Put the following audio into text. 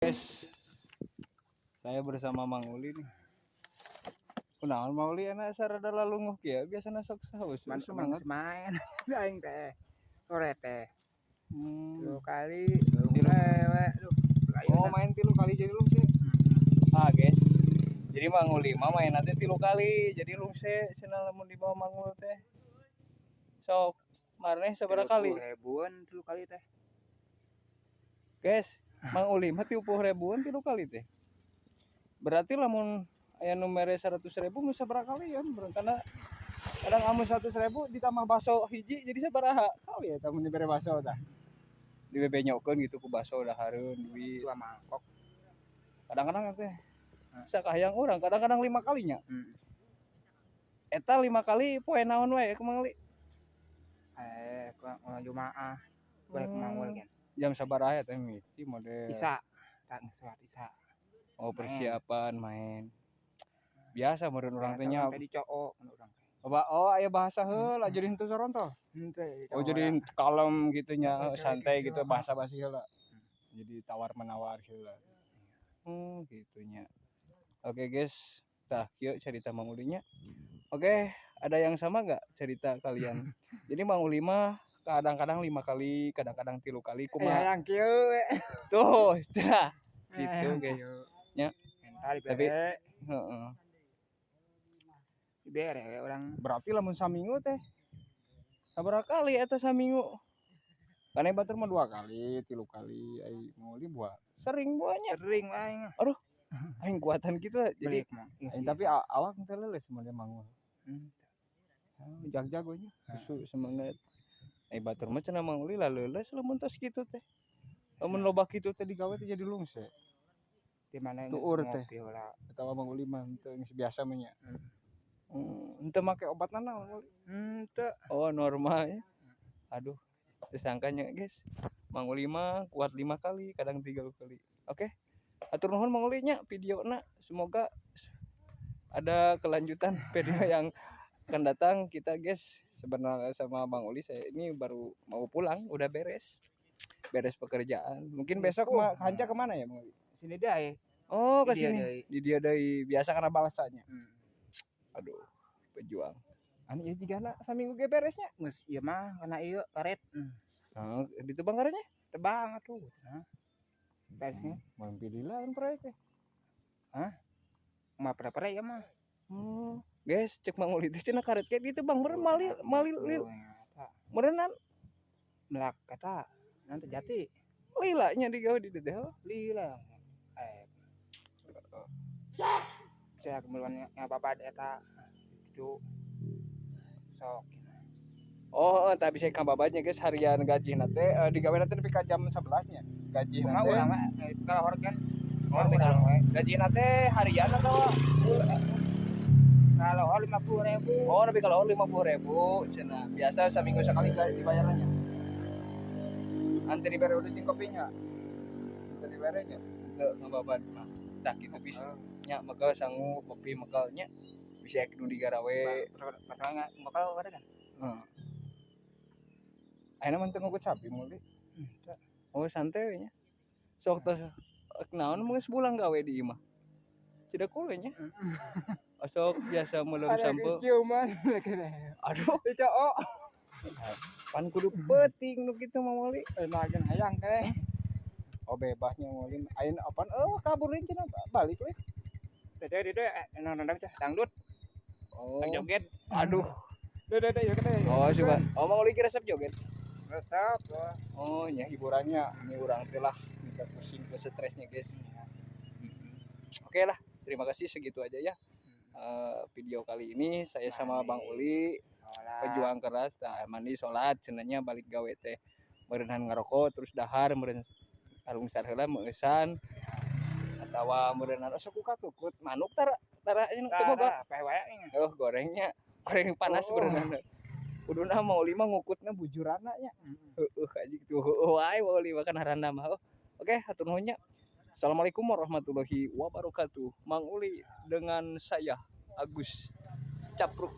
Guys, saya bersama Mang Uli nih. Kunaon, Mang Uli, enak sarada lalunguh kieu? Biasana sok sahaus Man, semangat. Main aing teh sore teh tilu kali. Tilu. Wewe duh. Oh, main tilu kali jadi lungse. Ah, guys. Jadi Mang Uli mah main nanti tilu kali jadi lungse cenah lamun dibawa Mang Uli teh. Sok maraneh sabaraha kali? Ribuan tilu kali teh. Guys, Mang Uli mah 30 ribuan tilu kali teh. Berarti lamun aya nu mere 100 ribu mun sabaraha kali ya? Karena kadang amun 100 ribu ditambah bakso hiji jadi sabaraha kali ya mun dibere bakso tah? Dibebenyokeun gitu ku bakso, dahareun duit. Dua mangkok. Kadang-kadang teh sakahayang urang, kadang-kadang lima kalinya. Eta lima kali poe naon wae ku Mang Uli? Eh, ku Jumaah poe ku Mang Uli kan. Jam sabaraha ya teh miti model? Isa tak sholat Isa. Oh, persiapan main. Biasa meureun urang teh nya. Teh dicook mun urang teh. Oh, aya bahasa heula jadi henteu sarontoh. Henteu. Oh, jadi kalem gitu nya, Oh, santai gitu. Gitu bahasa basi heula. Jadi tawar menawar heula. Oh, gitu nya. Oke guys, tah kieu cerita Mang Ulinya. Oke, ada yang sama nggak cerita kalian? Jadi Mang Uli mah kadang-kadang lima kali, kadang-kadang tilu kali, Eh, kumaha? Yang kieu we. Tuh, cenah. Gitu, Yang guys. kieu. Nya. Mental Tapi dibere. Heeh. Dibere we urang. Berarti lamun saminggu teh sabaraha kali eta saminggu? Kan batur mah dua kali, tilu kali, ai Mang Uli buah sering buahnya. Sering aing. Aing kuatan gitu jadi Beli mah. aing, tapi awak teh leuleus mun mangun. Jag-jagonya susu semangat. Ai batur mah cenah Mang Uli lah leuleus lamun tos kitu teh. Lamun loba kitu teh digawe teh jadi lungse. Di mana? Tuur teh. Ngopi heula. Atawa Mang Uli mah henteu, geus biasa mah nya. Henteu make obat nanaon, Mang Uli? Henteu. Oh, normal ya. Aduh, teu sangkanya, guys. Mang Uli mah kuat lima kali, kadang tiga kali. Oke. Hatur nuhun, Mang Uli nya videona. Semoga ada kelanjutan video yang akan datang kita, guys. Sebenarnya sama Bang Uli saya ini baru mau pulang, udah beres. Beres pekerjaan. Mungkin besok mah Hanca kemana ya, Bang Uli? Sini deui. Oh, ke Di dia sini. Deui. Di dia deui, biasa karena balasanya. Aduh, pejuang. Anu ieu jigana saminggu ge beresnya. Geus ieu mah kana ieu karet. Oh, ditebang karetnya? Tebang atuh. Nah. Beresnya. Mau pilih lah kan proyek teh. Mah pere-pere ya mah. Guys, cek Mang Uli teh cenah karet kayak gitu, Bang, meureun mali mali li, meureunnan Melak kata nanti jati. Lila nya digawe di dieu teh. Oh. Lila. Eh. Saya kemudian ngababad eta gitu. Sok. Oh, tapi saya kababadnya, guys, harian gaji teh digawe teh nepi ka jam 11 nya. Gaji Kumaha teh. Urang mah kalau kan. Oh, urang we. Gaji teh harian atau Kalau 50 ribu. Oh, tapi kalau 50 ribu cenah. Biasa seminggu sekali dibayarnya. Nanti dibere udah jeung kopinya. Nanti dibere nya. Teu ngababad mah. Tah kitu bis. Nya mekel sangu kopi mekelnya bisa nu digarawe. Pasal bakal ada kan. Heeh. Ayeuna mah teu ngukut sapi muli. Oh, santai we nya. Sok tos naon mun geus bulang gawe di imah. Tidak kulo nya. Osok biasa meuleum sampeu. Ciuman. Aduh, Cowok. Pan kudu peuting nu kitu mah, Moli. Enakeun hayang teh. Oh, bebasnya Moli. Ayeuna apaan? Oh, kabur deui cenah balik we. Dede dede nonton teh dangdut. Oh. Joget. Aduh. Dede dede ya kene. Oh, suka. Oh, Mang Uli resep joget. Resep. Oh, nya hiburannya. Ini urang teh lah minta pusing ke stresnya, guys. Oke lah, terima kasih, segitu aja ya. Video kali ini saya sama Bang Uli, Sholat. Pejuang keras, tah mandi sholat cenah nya, balik gawe teh meureunhan ngarokok terus dahar meureun arungsar heula meueusan atawa meureunhan osok kukut manuk tara tara ini teu boga. Tara, peh wae nya. Oh, gorengnya goreng panas. Oh. Beureunan kuduna Mang Uli mah ngukutna bujurana nya. Heueuh aja gitu, heueuh wae Mang Uli mah kan haranda mah. Oh. Oke, hatur nuhun nya. Assalamualaikum warahmatullahi wabarakatuh. Mang Uli dengan saya Agus Capruk.